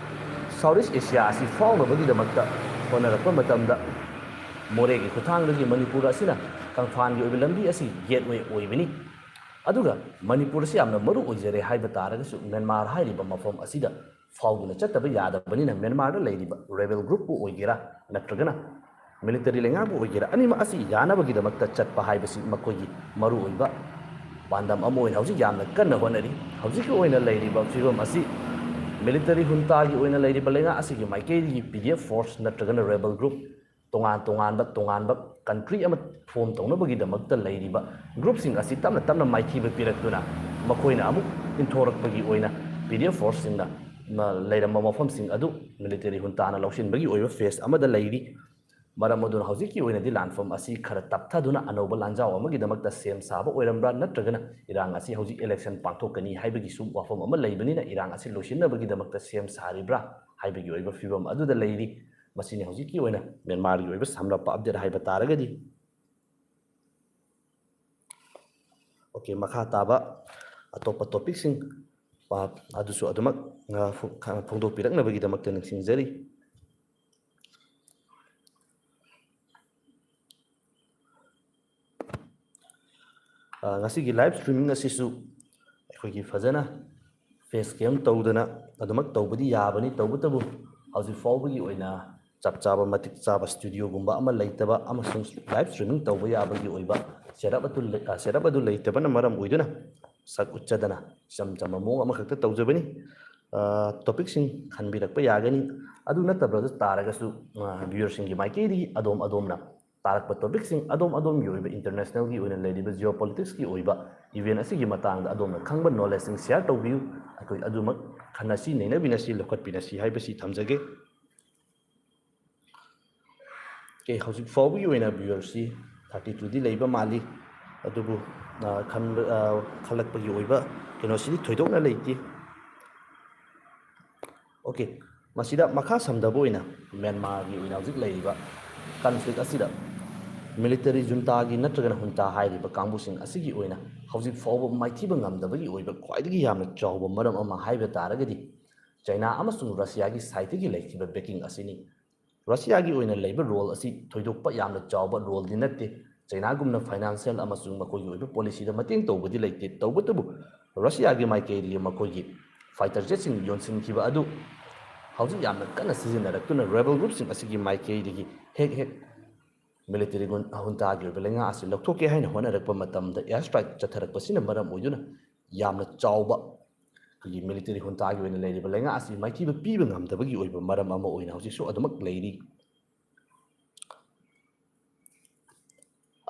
South East Asia ꯑꯁꯤ ꯐꯥꯎꯅꯕꯒꯤꯗꯃꯛꯇ ꯍꯣꯠꯅꯔꯛꯄ ꯃꯇꯝꯗ ꯃꯣꯔꯦꯒꯤ ꯈꯨꯠꯊꯥꯡꯗꯒꯤ ꯃꯅꯤꯄꯨꯔ ꯑꯁꯤꯅ ꯀꯪꯐꯥꯟꯒꯤ ꯑꯣꯏꯕ ꯂꯝꯕꯤ ꯑꯁꯤ gateway ꯑꯣꯏꯕꯅꯤ꯫ ꯑꯗꯨꯒ ꯃꯅꯤꯄꯨꯔ ꯑꯁꯤ ꯌꯥꯝꯅ ꯃꯔꯨ ꯑꯣꯏꯖꯔꯦ ꯍꯥꯏꯕ ꯇꯥꯔꯒꯁꯨ ꯃ꯭ꯌꯥꯟꯃꯥꯔ ꯍꯥꯏꯔꯤꯕ ꯃꯐꯝ ꯑꯁꯤꯗ ꯐꯥꯎꯗꯨꯅ ꯆꯠꯇꯕ ꯌꯥꯗꯕꯅꯤꯅ ꯃ꯭ꯌꯥꯟꯃꯥꯔꯗ ꯂꯩꯔꯤꯕ rebel groupꯄꯨ ꯑꯣꯏꯒꯦꯔꯥ ꯅꯠꯇ꯭ꯔꯒꯅ military ꯂꯩꯉꯥꯛꯄꯨ ꯑꯣꯏꯒꯦꯔꯥ ꯑꯅꯤꯃꯛ ꯑꯁꯤ ꯌꯥꯅꯕꯒꯤꯗꯃꯛꯇ ꯆꯠꯄ ꯍꯥꯏꯕꯁꯤ ꯃꯈꯣꯏꯒꯤ ꯃꯔꯨꯑꯣꯏꯕ ꯄꯥꯟꯗꯝ ꯑꯃ ꯑꯣꯏꯅ ꯍꯧꯖꯤꯛ ꯌꯥꯝꯅ ꯀꯟꯅ ꯍꯣꯠꯅꯔꯤ꯫ ꯍꯧꯖꯤꯛꯀꯤ ꯑꯣꯏꯅ ꯂꯩꯔꯤꯕ ꯐꯤꯕꯝ ꯑꯁꯤ military juntaꯒꯤ ꯑꯣꯏꯅ ꯂꯩꯔꯤꯕ ꯂꯩꯉꯥꯛ ꯑꯁꯤꯒꯤ ꯃꯥꯏꯀꯩꯗꯒꯤ PDF force ꯅꯠꯇ꯭ꯔꯒꯅ rebel group ꯇꯣꯉꯥꯟ ꯇꯣꯉꯥꯟꯕ ꯇꯣꯉꯥꯟꯕ country ꯑꯃ form ꯇꯧꯅꯕꯒꯤꯗꯃꯛꯇ ꯂꯩꯔꯤꯕ groupꯁꯤꯡ ꯑꯁꯤ ꯇꯞꯅ ꯇꯞꯅ ꯃꯥꯏꯊꯤꯕ ꯄꯤꯔꯛꯇꯨꯅ ꯃꯈꯣꯏꯅ ꯑꯃꯨꯛ ꯏꯟꯊꯣꯔꯛꯄꯒꯤ ꯑꯣꯏꯅ PDF forceꯁꯤꯡꯅ ꯂꯩꯔꯝꯕ ꯃꯐꯝꯁꯤꯡ ꯑꯗꯨ military juntaꯅ ꯂꯧꯁꯤꯟꯕꯒꯤ ꯑꯣꯏꯕ phase ꯑꯃꯗ ꯂꯩꯔꯤ꯫ ꯃꯔꯝ ꯑꯗꯨꯅ ꯍꯧꯖꯤꯛꯀꯤ ꯑꯣꯏꯅꯗꯤ ꯂꯥꯟꯐꯝ ꯑꯁꯤ ꯈꯔ ꯇꯞꯊꯗꯨꯅ ꯑꯅꯧꯕ ꯂꯥꯟꯖꯥꯎ ꯑꯃꯒꯤꯗꯃꯛꯇ ꯁꯦꯝ ꯁꯥꯕ ꯑꯣꯏꯔꯝꯕ꯭ꯔꯥ ꯅꯠꯇ꯭ꯔꯒꯅ ꯏꯔꯥꯡ ꯑꯁꯤ ꯍꯧꯖꯤꯛ election ꯄꯥꯡꯊꯣꯛꯀꯅꯤ ꯍꯥꯏꯕꯒꯤꯁꯨ ꯋꯥꯐꯝ ꯑꯃ ꯂꯩꯕꯅꯤꯅ ꯏꯔꯥꯡ ꯑꯁꯤ ꯂꯣꯏꯁꯤꯟꯅꯕꯒꯤꯗꯃꯛꯇ ꯁꯦꯝ ꯁꯥꯔꯤꯕ꯭ꯔꯥ ꯍꯥꯏꯕꯒꯤ ꯑꯣꯏꯕ ꯐꯤꯕꯝ ꯑꯗꯨꯗ ꯂꯩꯔꯤ꯫ ꯃꯁꯤꯅꯤ ꯍꯧꯖꯤꯛꯀꯤ ꯑꯣꯏꯅ ꯃ꯭ꯌꯥꯟꯃꯥꯔꯒꯤ ꯑꯣꯏꯕ ꯁꯝꯂꯞꯄ update ꯍꯥꯏꯕ ꯇꯥꯔꯒꯗꯤ꯫ Okay, ꯃꯈꯥ ꯇꯥꯕ ꯑꯇꯣꯞꯄ topicꯁꯤꯡ ꯑꯗꯨꯁꯨ ꯑꯗꯨꯃꯛ ꯐꯣꯡꯗꯣꯛꯄꯤꯔꯛꯅꯕꯒꯤꯗꯃꯛꯇ ꯅꯤꯡꯁꯤꯡꯖꯔꯤ꯫ ꯉꯁꯤꯒꯤ live streaming ꯑꯁꯤꯁꯨ ꯑꯩꯈꯣꯏꯒꯤ ꯐꯖꯅ face cam ꯇꯧꯗꯅ ꯑꯗꯨꯃꯛ ꯇꯧꯕꯗꯤ ꯌꯥꯕꯅꯤ꯫ ꯇꯧꯕꯇꯕꯨ ꯍꯧꯖꯤꯛ ꯐꯥꯎꯕꯒꯤ ꯑꯣꯏꯅ ꯆꯞ ꯆꯥꯕ ꯃꯇꯤꯛ ꯆꯥꯕ studioꯒꯨꯝꯕ ꯑꯃ ꯂꯩꯇꯕ ꯑꯃꯁꯨꯡ live streaming ꯇꯧꯕ ꯌꯥꯕꯒꯤ ꯑꯣꯏꯕ setup ꯑꯗꯨ setup ꯑꯗꯨ ꯂꯩꯇꯕꯅ ꯃꯔꯝ ꯑꯣꯏꯗꯨꯅ ꯁꯛ ꯎꯠꯆꯗꯅ ꯏꯆꯝ ꯆꯝꯕ ꯃꯑꯣꯡ ꯑꯃꯈꯛꯇ ꯇꯧꯖꯕꯅꯤ꯫ Topicꯁꯤꯡ ꯈꯟꯕꯤꯔꯛꯄ ꯌꯥꯒꯅꯤ꯫ ꯑꯗꯨ ꯅꯠꯇꯕ ꯇꯥꯔꯒꯁꯨ viewerꯁꯤꯡꯒꯤ ꯃꯥꯏꯀꯩꯗꯒꯤ ꯑꯗꯣꯝ ꯑꯗꯣꯝꯅ ꯇꯥꯔꯛꯄ topicꯁꯤꯡ ꯑꯗꯣꯝ ꯑꯗꯣꯝꯒꯤ ꯑꯣꯏꯕ internationalꯒꯤ ꯑꯣꯏꯅ ꯂꯩꯔꯤꯕ geopoliticsꯀꯤ ꯑꯣꯏꯕ event ꯑꯁꯤꯒꯤ ꯃꯇꯥꯡꯗ ꯑꯗꯣꯝꯅ ꯈꯪꯕ knowledgeꯁꯤꯡ share ꯇꯧꯕꯤꯌꯨ꯫ ꯑꯩꯈꯣꯏ ꯑꯗꯨꯃꯛ ꯈꯟꯅꯁꯤ, ꯅꯩꯅꯃꯤꯟꯅꯁꯤ, ꯂꯧꯈꯠꯄꯤꯅꯁꯤ ꯍꯥꯏꯕꯁꯤ ꯊꯝꯖꯒꯦ꯫ Okay, ꯍꯧꯖꯤꯛ ꯐꯥꯎꯕꯒꯤ ꯑꯣꯏꯅ viewerꯁꯤ thirty twoꯗꯤ ꯂꯩꯕ ꯃꯥꯜꯂꯤ꯫ ꯑꯗꯨꯕꯨ ꯈꯜꯂꯛꯄꯒꯤ ꯑꯣꯏꯕ ꯀꯩꯅꯣꯁꯤꯗꯤ ꯊꯣꯏꯗꯣꯛꯅ ꯂꯩꯇꯦ꯫ Okay, ꯃꯁꯤꯗ ꯃꯈꯥ ꯁꯝꯊꯕ ꯑꯣꯏꯅ ꯃ꯭ꯌꯥꯟꯃꯥꯔꯒꯤ ꯑꯣꯏꯅ ꯍꯧꯖꯤꯛ ꯂꯩꯔꯤꯕ conflict ꯑꯁꯤꯗ military juntaꯒꯤ ꯅꯠꯇ꯭ꯔꯒꯅ junta ꯍꯥꯏꯔꯤꯕ ꯀꯥꯡꯕꯨꯁꯤꯡ ꯑꯁꯤꯒꯤ ꯑꯣꯏꯅ ꯍꯧꯖꯤꯛ ꯐꯥꯎꯕ ꯃꯥꯏꯊꯤꯕ ꯉꯝꯗꯕꯒꯤ ꯑꯣꯏꯕ ꯈ꯭ꯋꯥꯏꯗꯒꯤ ꯌꯥꯝꯅ ꯆꯥꯎꯕ ꯃꯔꯝ ꯑꯃ ꯍꯥꯏꯕ ꯇꯥꯔꯒꯗꯤ ꯆꯩꯅꯥ ꯑꯃꯁꯨꯡ ꯔꯁꯤꯌꯥꯒꯤ ꯁꯥꯏꯠꯇꯒꯤ ꯂꯩꯈꯤꯕ backing ꯑꯁꯤꯅꯤ꯫ ꯔꯁꯤꯌꯥꯒꯤ ꯑꯣꯏꯅ ꯂꯩꯕ role ꯑꯁꯤ ꯊꯣꯏꯗꯣꯛꯄ ꯌꯥꯝꯅ ꯆꯥꯎꯕ roleꯗꯤ ꯅꯠꯇꯦ꯫ ꯆꯩꯅꯥꯒꯨꯝꯅ financial ꯑꯃꯁꯨꯡ ꯃꯈꯣꯏꯒꯤ ꯑꯣꯏꯕ policyꯗ ꯃꯇꯦꯡ ꯇꯧꯕꯗꯤ ꯂꯩꯇꯦ꯫ ꯇꯧꯕꯇꯕꯨ ꯔꯁꯤꯌꯥꯒꯤ ꯃꯥꯏꯀꯩꯗꯒꯤ ꯃꯈꯣꯏꯒꯤ fighter jetꯁꯤꯡ ꯌꯣꯟꯁꯤꯟꯈꯤꯕ ꯑꯗꯨ ꯍꯧꯖꯤꯛ ꯌꯥꯝꯅ ꯀꯟꯅ ꯁꯤꯖꯤꯟꯅꯔꯛꯇꯨꯅ rebel groupꯁꯤꯡ ꯑꯁꯤꯒꯤ ꯃꯥꯏꯀꯩꯗꯒꯤ ꯍꯦꯛ ꯍꯦꯛ military juntaꯒꯤ ꯑꯣꯏꯕ ꯂꯩꯉꯥꯛ ꯑꯁꯤ ꯂꯧꯊꯣꯛꯀꯦ ꯍꯥꯏꯅ ꯍꯣꯠꯅꯔꯛꯄ ꯃꯇꯝꯗ air strike ꯆꯠꯊꯔꯛꯄꯁꯤꯅ ꯃꯔꯝ ꯑꯣꯏꯗꯨꯅ ꯌꯥꯝꯅ ꯆꯥꯎꯕ ꯑꯩꯈꯣꯏꯒꯤ military juntaꯒꯤ ꯑꯣꯏꯅ ꯂꯩꯔꯤꯕ ꯂꯩꯉꯥꯛ ꯑꯁꯤ ꯃꯥꯏꯊꯤꯕ ꯄꯤꯕ ꯉꯝꯗꯕꯒꯤ ꯑꯣꯏꯕ ꯃꯔꯝ ꯑꯃ ꯑꯣꯏꯅ ꯍꯧꯖꯤꯛꯁꯨ ꯑꯗꯨꯃꯛ ꯂꯩꯔꯤ꯫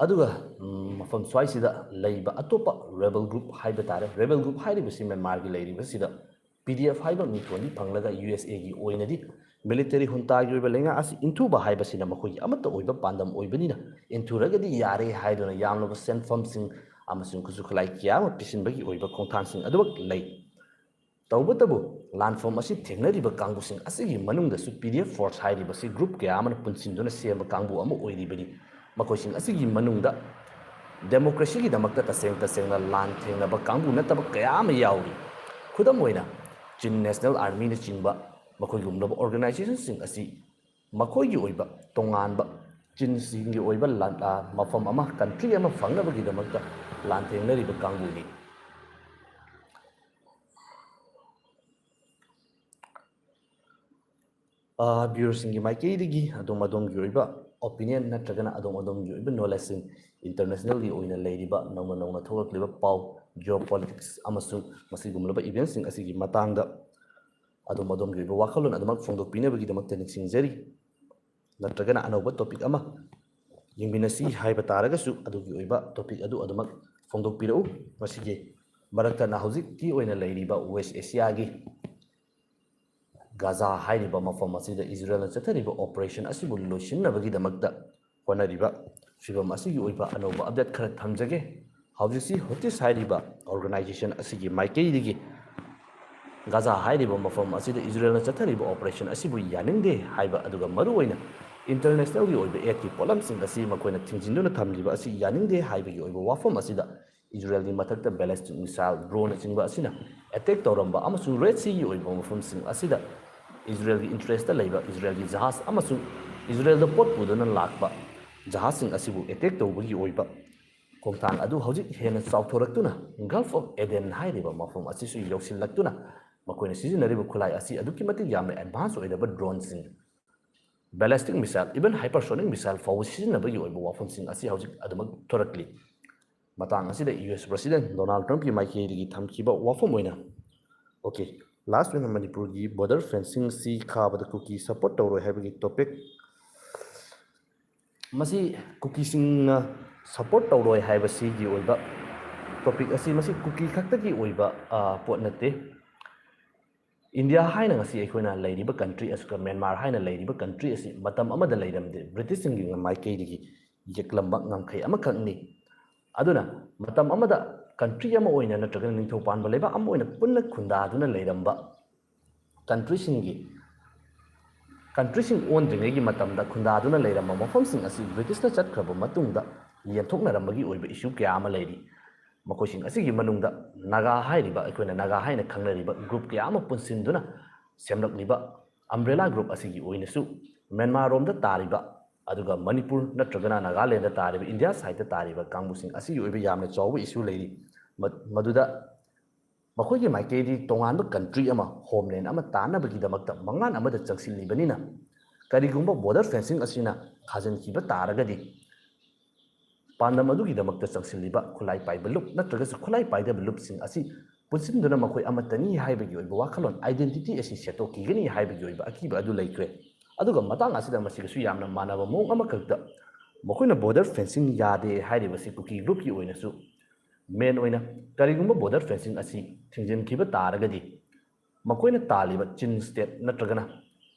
ꯑꯗꯨꯒ ꯎꯝ, ꯃꯐꯝ ꯁ꯭ꯋꯥꯏꯁꯤꯗ ꯂꯩꯕ ꯑꯇꯣꯞꯄ rebel group ꯍꯥꯏꯕ ꯇꯥꯔꯦ꯫ Rebel group ꯍꯥꯏꯔꯤꯕꯁꯤ ꯃ꯭ꯌꯥꯟꯃꯥꯔꯒꯤ ꯂꯩꯔꯤꯕꯁꯤꯗ PDF ꯍꯥꯏꯕ ꯃꯤꯡꯊꯣꯟꯗꯤ ꯐꯪꯂꯒ USAꯒꯤ ꯑꯣꯏꯅꯗꯤ military juntaꯒꯤ ꯑꯣꯏꯕ ꯂꯩꯉꯥꯛ ꯑꯁꯤ ꯏꯟꯊꯨꯕ ꯍꯥꯏꯕꯁꯤꯅ ꯃꯈꯣꯏꯒꯤ ꯑꯃꯠꯇ ꯑꯣꯏꯕ ꯄꯥꯟꯗꯝ ꯑꯣꯏꯕꯅꯤꯅ ꯏꯟꯊꯨꯔꯒꯗꯤ ꯌꯥꯔꯦ ꯍꯥꯏꯗꯨꯅ ꯌꯥꯝꯂꯕ ꯁꯦꯟꯐꯝꯁꯤꯡ ꯑꯃꯁꯨꯡ ꯈꯨꯠꯁꯨ ꯈꯨꯠꯂꯥꯏ ꯀꯌꯥ ꯑꯃ ꯄꯤꯁꯤꯟꯕꯒꯤ ꯑꯣꯏꯕ ꯈꯣꯡꯊꯥꯡꯁꯤꯡ ꯑꯗꯨꯃꯛ ꯂꯩ꯫ ꯇꯧꯕꯇꯕꯨ ꯂꯥꯟꯐꯝ ꯑꯁꯤ ꯊꯦꯡꯅꯔꯤꯕ ꯀꯥꯡꯕꯨꯁꯤꯡ ꯑꯁꯤꯒꯤ ꯃꯅꯨꯡꯗꯁꯨ PDF force ꯍꯥꯏꯔꯤꯕꯁꯤ group ꯀꯌꯥ ꯑꯃꯅ ꯄꯨꯟꯁꯤꯟꯗꯨꯅ ꯁꯦꯝꯕ ꯀꯥꯡꯕꯨ ꯑꯃ ꯑꯣꯏꯔꯤꯕꯅꯤ꯫ ꯃꯈꯣꯏꯁꯤꯡ ꯑꯁꯤꯒꯤ ꯃꯅꯨꯡꯗ democracyꯒꯤꯗꯃꯛꯇ ꯇꯁꯦꯡ ꯇꯁꯦꯡꯅ ꯂꯥꯟ ꯊꯦꯡꯅꯕ ꯀꯥꯡꯕꯨ ꯅꯠꯇꯕ ꯀꯌꯥ ꯑꯃ ꯌꯥꯎꯔꯤ꯫ ꯈꯨꯗꯝ ꯑꯣꯏꯅ Chin National Armyꯅꯆꯤꯡꯕ ꯃꯈꯣꯏꯒꯨꯝꯂꯕ organizationꯁꯤꯡ ꯑꯁꯤ ꯃꯈꯣꯏꯒꯤ ꯑꯣꯏꯕ ꯇꯣꯉꯥꯟꯕ Chinꯁꯤꯡꯒꯤ ꯑꯣꯏꯕ ꯂꯥꯟ-, ꯑ, ꯃꯐꯝ ꯑꯃ, country ꯑꯃ ꯐꯪꯅꯕꯒꯤꯗꯃꯛꯇ ꯂꯥꯟꯊꯦꯡꯅꯔꯤꯕ ꯀꯥꯡꯕꯨꯅꯤ꯫ ꯑ, viewerꯁꯤꯡꯒꯤ ꯃꯥꯏꯀꯩꯗꯒꯤ ꯑꯗꯣꯝ ꯑꯗꯣꯝꯒꯤ ꯑꯣꯏꯕ opinion ꯅꯠꯇ꯭ꯔꯒꯅ ꯑꯗꯣꯝ ꯑꯗꯣꯝꯒꯤ ꯑꯣꯏꯕ knowledgeꯁꯤꯡ, internationalꯒꯤ ꯑꯣꯏꯅ ꯂꯩꯔꯤꯕ ꯅꯧꯅ ꯅꯧꯅ ꯊꯣꯛꯂꯛꯂꯤꯕ ꯄꯥꯎ, geopolitics ꯑꯃꯁꯨꯡ ꯃꯁꯤꯒꯨꯝꯂꯕ eventꯁꯤꯡ ꯑꯁꯤꯒꯤ ꯃꯇꯥꯡꯗ ꯑꯗꯣꯝ ꯑꯗꯣꯝꯒꯤ ꯑꯣꯏꯕ ꯋꯥꯈꯜꯂꯣꯟ ꯑꯗꯨꯃꯛ ꯐꯣꯡꯗꯣꯛꯄꯤꯅꯕꯒꯤꯗꯃꯛꯇ ꯅꯤꯡꯁꯤꯡꯖꯔꯤ꯫ ꯅꯠꯇ꯭ꯔꯒꯅ ꯑꯅꯧꯕ topic ꯑꯃ ꯌꯦꯡꯃꯤꯟꯅꯁꯤ ꯍꯥꯏꯕ ꯇꯥꯔꯒꯁꯨ ꯑꯗꯨꯒꯤ ꯑꯣꯏꯕ topic ꯑꯗꯨ ꯑꯗꯨꯃꯛ ꯐꯣꯡꯗꯣꯛꯄꯤꯔꯛꯎ꯫ ꯃꯁꯤꯒꯤ ꯃꯔꯛꯇꯅ ꯍꯧꯖꯤꯛꯀꯤ ꯑꯣꯏꯅ ꯂꯩꯔꯤꯕ West Asiaꯒꯤ ꯒꯥꯖꯥ ꯍꯥꯏꯔꯤꯕ ꯃꯐꯝ ꯑꯁꯤꯗ ꯏꯖꯔꯦꯜꯅ ꯆꯠꯊꯔꯤꯕ operation ꯑꯁꯤꯕꯨ ꯂꯣꯏꯁꯤꯟꯅꯕꯒꯤꯗꯃꯛꯇ ꯍꯣꯠꯅꯔꯤꯕ ꯐꯤꯕꯝ ꯑꯁꯤꯒꯤ ꯑꯣꯏꯕ ꯑꯅꯧꯕ update ꯈꯔ ꯊꯝꯖꯒꯦ꯫ ꯍꯧꯖꯤꯛꯁꯤ ꯍꯨꯇꯤꯁ ꯍꯥꯏꯔꯤꯕ organization ꯑꯁꯤꯒꯤ ꯃꯥꯏꯀꯩꯗꯒꯤ ꯒꯥꯖꯥ ꯍꯥꯏꯔꯤꯕ ꯃꯐꯝ ꯑꯁꯤꯗ ꯏꯖꯔꯦꯜꯅ ꯆꯠꯊꯔꯤꯕ operation ꯑꯁꯤꯕꯨ ꯌꯥꯅꯤꯡꯗꯦ ꯍꯥꯏꯕ, ꯑꯗꯨꯒ ꯃꯔꯨꯑꯣꯏꯅ internationalꯒꯤ ꯑꯣꯏꯕ aidꯀꯤ ꯄꯣꯠꯂꯝꯁꯤꯡ ꯑꯁꯤ ꯃꯈꯣꯏꯅ ꯊꯤꯡꯖꯤꯟꯗꯨꯅ ꯊꯝꯂꯤꯕ ꯑꯁꯤ ꯌꯥꯅꯤꯡꯗꯦ ꯍꯥꯏꯕꯒꯤ ꯑꯣꯏꯕ ꯋꯥꯐꯝ ꯑꯁꯤꯗ ꯏꯖꯔꯦꯜꯒꯤ ꯃꯊꯛꯇ ballistic missile, drone ꯅꯆꯤꯡꯕ ꯑꯁꯤꯅ attack ꯇꯧꯔꯝꯕ ꯑꯃꯁꯨꯡ Red Sea ꯒꯤ ꯑꯣꯏꯕ ꯃꯐꯝꯁꯤꯡ ꯑꯁꯤꯗ ꯏꯖꯔꯦꯜꯒꯤ interest ꯇ ꯂꯩꯕ ꯏꯖꯔꯦꯜꯒꯤ ꯖꯍꯥꯖ ꯑꯃꯁꯨꯡ ꯏꯖꯔꯦꯜꯗ ꯄꯣꯠ ꯄꯨꯗꯨꯅ ꯂꯥꯛꯄ ꯖꯍꯥꯖꯁꯤꯡ ꯑꯁꯤꯕꯨ attack ꯇꯧꯕꯒꯤ ꯑꯣꯏꯕ ꯈꯣꯡꯊꯥꯡ ꯑꯗꯨ ꯍꯧꯖꯤꯛ ꯍꯦꯟꯅ ꯆꯥꯎꯊꯣꯔꯛꯇꯨꯅ Gulf of Aden ꯍꯥꯏꯔꯤꯕ ꯃꯐꯝ ꯑꯁꯤꯁꯨ ꯌꯧꯁꯤꯜꯂꯛꯇꯨꯅ ꯃꯈꯣꯏꯅ ꯁꯤꯖꯤꯟꯅꯔꯤꯕ ꯈꯨꯠꯂꯥꯏ ꯑꯁꯤ ꯑꯗꯨꯛꯀꯤ ꯃꯇꯤꯛ ꯌꯥꯝꯅ advance ꯑꯣꯏꯔꯕ drone ꯁꯤꯡ, ballistic missile, even hypersonic missile ꯐꯥꯎꯕ ꯁꯤꯖꯤꯟꯅꯕꯒꯤ ꯑꯣꯏꯕ ꯋꯥꯐꯝꯁꯤꯡ ꯑꯁꯤ ꯍꯧꯖꯤꯛ ꯑꯗꯨꯃꯛ ꯊꯣꯔꯛꯂꯤ꯫ ꯃꯇꯥꯡ ꯑꯁꯤꯗ U S President Donald Trump ꯀꯤ ꯃꯥꯏꯀꯩꯗꯒꯤ ꯊꯝꯈꯤꯕ ꯋꯥꯐꯝ ꯑꯣꯏꯅ, okay, last ꯑꯣꯏꯅ ꯃꯅꯤꯄꯨꯔꯒꯤ border fencing ꯁꯤ ꯈꯥꯕꯗ ꯀꯨꯀꯤ support ꯇꯧꯔꯣꯏ ꯍꯥꯏꯕꯒꯤ topic꯫ ꯃꯁꯤ ꯀꯨꯀꯤꯁꯤꯡꯅ support ꯇꯧꯔꯣꯏ ꯍꯥꯏꯕꯁꯤꯒꯤ ꯑꯣꯏꯕ topic ꯑꯁꯤ, ꯃꯁꯤ ꯀꯨꯀꯤ ꯈꯛꯇꯒꯤ ꯑꯣꯏꯕ, ꯑ, ꯄꯣꯠ ꯅꯠꯇꯦ꯫ ꯏꯟꯗꯤꯌꯥ ꯍꯥꯏꯅ ꯉꯁꯤ ꯑꯩꯈꯣꯏꯅ ꯂꯩꯔꯤꯕ country ꯑꯁꯤꯒ ꯃ꯭ꯌꯥꯟꯃꯥꯔ ꯍꯥꯏꯅ ꯂꯩꯔꯤꯕ country ꯑꯁꯤ ꯃꯇꯝ ꯑꯃꯗ ꯂꯩꯔꯝꯗꯦ, ꯕ꯭ꯔꯤꯇꯤꯁꯁꯤꯡꯒꯤ ꯃꯥꯏꯀꯩꯗꯒꯤ ꯌꯦꯛꯂꯝꯕ ꯉꯝꯈꯩ ꯑꯃꯈꯛꯅꯤ꯫ ꯑꯗꯨꯅ ꯃꯇꯝ ꯑꯃꯗ country ꯑꯃ ꯑꯣꯏꯅ ꯅꯠꯇ꯭ꯔꯒꯅ ꯅꯤꯡꯊꯧ ꯄꯥꯟꯕ ꯂꯩꯕꯥꯛ ꯑꯃ ꯑꯣꯏꯅ ꯄꯨꯟꯅ ꯈꯨꯟꯗꯥꯗꯨꯅ ꯂꯩꯔꯝꯕ country ꯁꯤꯡꯒꯤ, country ꯁꯤꯡ ꯑꯣꯟꯗ꯭ꯔꯤꯉꯩꯒꯤ ꯃꯇꯝꯗ ꯈꯨꯟꯗꯥꯗꯨꯅ ꯂꯩꯔꯝꯕ ꯃꯐꯝꯁꯤꯡ ꯑꯁꯤ ꯕ꯭ꯔꯤꯇꯤꯁꯅ ꯆꯠꯈ꯭ꯔꯕ ꯃꯇꯨꯡꯗ ꯌꯦꯟꯊꯣꯛꯅꯔꯝꯕꯒꯤ ꯑꯣꯏꯕ issue ꯀꯌꯥ ꯑꯃ ꯂꯩꯔꯤ꯫ ꯃꯈꯣꯏꯁꯤꯡ ꯑꯁꯤꯒꯤ ꯃꯅꯨꯡꯗ ꯅꯥꯒꯥ ꯍꯥꯏꯔꯤꯕ, ꯑꯩꯈꯣꯏꯅ ꯅꯥꯒꯥ ꯍꯥꯏꯅ ꯈꯪꯅꯔꯤꯕ group ꯀꯌꯥ ꯑꯃ ꯄꯨꯟꯁꯤꯟꯗꯨꯅ ꯁꯦꯝꯂꯛꯂꯤꯕ umbrella group ꯑꯁꯤꯒꯤ ꯑꯣꯏꯅꯁꯨ ꯃ꯭ꯌꯥꯟꯃꯥꯔ ꯔꯣꯝꯗ ꯇꯥꯔꯤꯕ, ꯑꯗꯨꯒ ꯃꯅꯤꯄꯨꯔ ꯅꯠꯇ꯭ꯔꯒꯅ ꯅꯥꯒꯥꯂꯦꯟꯗ ꯇꯥꯔꯤꯕ, ꯏꯟꯗꯤꯌꯥ side ꯇ ꯇꯥꯔꯤꯕ ꯀꯥꯡꯕꯨꯁꯤꯡ ꯑꯁꯤꯒꯤ ꯑꯣꯏꯕ ꯌꯥꯝꯅ ꯆꯥꯎꯕ issue ꯂꯩꯔꯤ꯫ ꯃ-, ꯃꯗꯨꯗ ꯃꯈꯣꯏꯒꯤ ꯃꯥꯏꯀꯩꯗꯤ ꯇꯣꯉꯥꯟꯕ country ꯑꯃ, homeland ꯑꯃ ꯇꯥꯟꯅꯕꯒꯤꯗꯃꯛꯇ ꯃꯪꯂꯥꯟ ꯑꯃꯗ ꯆꯪꯁꯤꯜꯂꯤꯕꯅꯤꯅ, ꯀꯔꯤꯒꯨꯝꯕ border fencing ꯑꯁꯤꯅ ꯈꯥꯖꯤꯟꯈꯤꯕ ꯇꯥꯔꯒꯗꯤ, ꯄꯥꯟꯗꯝ ꯑꯗꯨꯒꯤꯗꯃꯛꯇ ꯆꯪꯁꯤꯜꯂꯤꯕ ꯈꯨꯠꯂꯥꯏ ꯄꯥꯏꯕ ꯂꯨꯞ ꯅꯠꯇ꯭ꯔꯒꯁꯨ ꯈꯨꯠꯂꯥꯏ ꯄꯥꯏꯗꯕ ꯂꯨꯞꯁꯤꯡ ꯑꯁꯤ ꯄꯨꯟꯁꯤꯟꯗꯨꯅ ꯃꯈꯣꯏ ꯑꯃꯠꯇꯅꯤ ꯍꯥꯏꯕꯒꯤ ꯑꯣꯏꯕ ꯋꯥꯈꯜꯂꯣꯟ, identity ꯑꯁꯤ ꯁꯦꯠꯇꯣꯛꯈꯤꯒꯅꯤ ꯍꯥꯏꯕꯒꯤ ꯑꯣꯏꯕ ꯑꯀꯤꯕ ꯑꯗꯨ ꯂꯩꯈ꯭ꯔꯦ꯫ ꯑꯗꯨꯒ ꯃꯇꯥꯡ ꯑꯁꯤꯗ ꯃꯁꯤꯒꯁꯨ ꯌꯥꯝꯅ ꯃꯥꯟꯅꯕ ꯃꯑꯣꯡ ꯑꯃꯈꯛꯇ, ꯃꯈꯣꯏꯅ border fencing ꯌꯥꯗꯦ ꯍꯥꯏꯔꯤꯕꯁꯤ ꯀꯨꯀꯤ group ꯀꯤ ꯑꯣꯏꯅꯁꯨ main ꯑꯣꯏꯅ, ꯀꯔꯤꯒꯨꯝꯕ border fencing ꯑꯁꯤ ꯊꯤꯡꯖꯤꯟꯈꯤꯕ ꯇꯥꯔꯒꯗꯤ, ꯃꯈꯣꯏꯅ ꯇꯥꯜꯂꯤꯕ ꯆꯤꯟ state ꯅꯠꯇ꯭ꯔꯒꯅ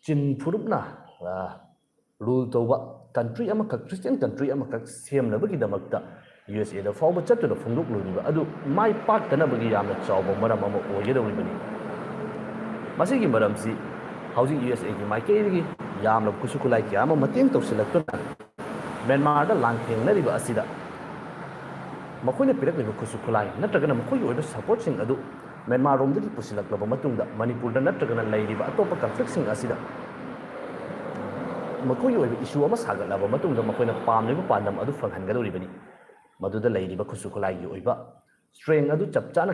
ꯆꯤꯟ ꯐꯨꯔꯨꯞꯅ, ꯑ, rule ꯇꯧꯕ country ꯑꯃꯈꯛ, Christian country ꯑꯃꯈꯛ ꯁꯦꯝꯅꯕꯒꯤꯗꯃꯛꯇ ꯌꯨ ꯑꯦꯁ ꯑꯦꯗ ꯐꯥꯎꯕ ꯆꯠꯇꯨꯅ ꯐꯣꯡꯗꯣꯛꯂꯨꯔꯤꯕ ꯑꯗꯨ ꯃꯥꯏ ꯄꯥꯛꯇꯅꯕꯒꯤ ꯌꯥꯝꯅ ꯆꯥꯎꯕ ꯃꯔꯝ ꯑꯃ ꯑꯣꯏꯒꯗꯧꯔꯤꯕꯅꯤ꯫ ꯃꯁꯤꯒꯤ ꯃꯔꯝꯁꯤ ꯍꯧꯖꯤꯛ ꯌꯨ ꯑꯦꯁ ꯑꯦꯒꯤ ꯃꯥꯏꯀꯩꯗꯒꯤ ꯌꯥꯝꯂꯕ ꯈꯨꯠꯁꯨ ꯈꯨꯠꯂꯥꯏ ꯀꯌꯥ ꯑꯃ ꯃꯇꯦꯡ ꯇꯧꯁꯤꯜꯂꯛꯇꯨꯅ ꯃ꯭ꯌꯥꯟꯃꯥꯔꯗ ꯂꯥꯟꯊꯦꯡꯅꯔꯤꯕ ꯑꯁꯤꯗ ꯃꯈꯣꯏꯅ ꯄꯤꯔꯛꯂꯤꯕ ꯈꯨꯠꯁꯨ ꯈꯨꯠꯂꯥꯏ ꯅꯠꯇ꯭ꯔꯒꯅ ꯃꯈꯣꯏꯒꯤ ꯑꯣꯏꯕ ꯁꯄꯣꯔꯠꯁꯤꯡ ꯑꯗꯨ ꯃ꯭ꯌꯥꯟꯃꯥꯔꯔꯣꯝꯗꯒꯤ ꯄꯨꯁꯤꯜꯂꯛꯂꯕ ꯃꯇꯨꯡꯗ ꯃꯅꯤꯄꯨꯔꯗ ꯅꯠꯇ꯭ꯔꯒꯅ ꯂꯩꯔꯤꯕ ꯑꯇꯣꯞꯄ ꯀꯟꯐ꯭ꯂꯤꯛꯁꯤꯡ ꯑꯁꯤꯗ ꯃꯈꯣꯏꯒꯤ ꯑꯣꯏꯕ ꯏꯁꯨ ꯑꯃ ꯁꯥꯒꯠꯂꯕ ꯃꯇꯨꯡꯗ ꯃꯈꯣꯏꯅ ꯄꯥꯝꯂꯤꯕ ꯄꯥꯟꯗꯝ ꯑꯗꯨ ꯐꯪꯍꯟꯒꯗꯧꯔꯤꯕꯅꯤ꯫ ꯃꯗꯨꯗ ꯂꯩꯔꯤꯕ ꯈꯨꯠꯁꯨ ꯈꯨꯠꯂꯥꯏꯒꯤ ꯑꯣꯏꯕ ꯁ꯭ꯇ꯭ꯔꯦꯡ ꯑꯗꯨ ꯆꯞ ꯆꯥꯅ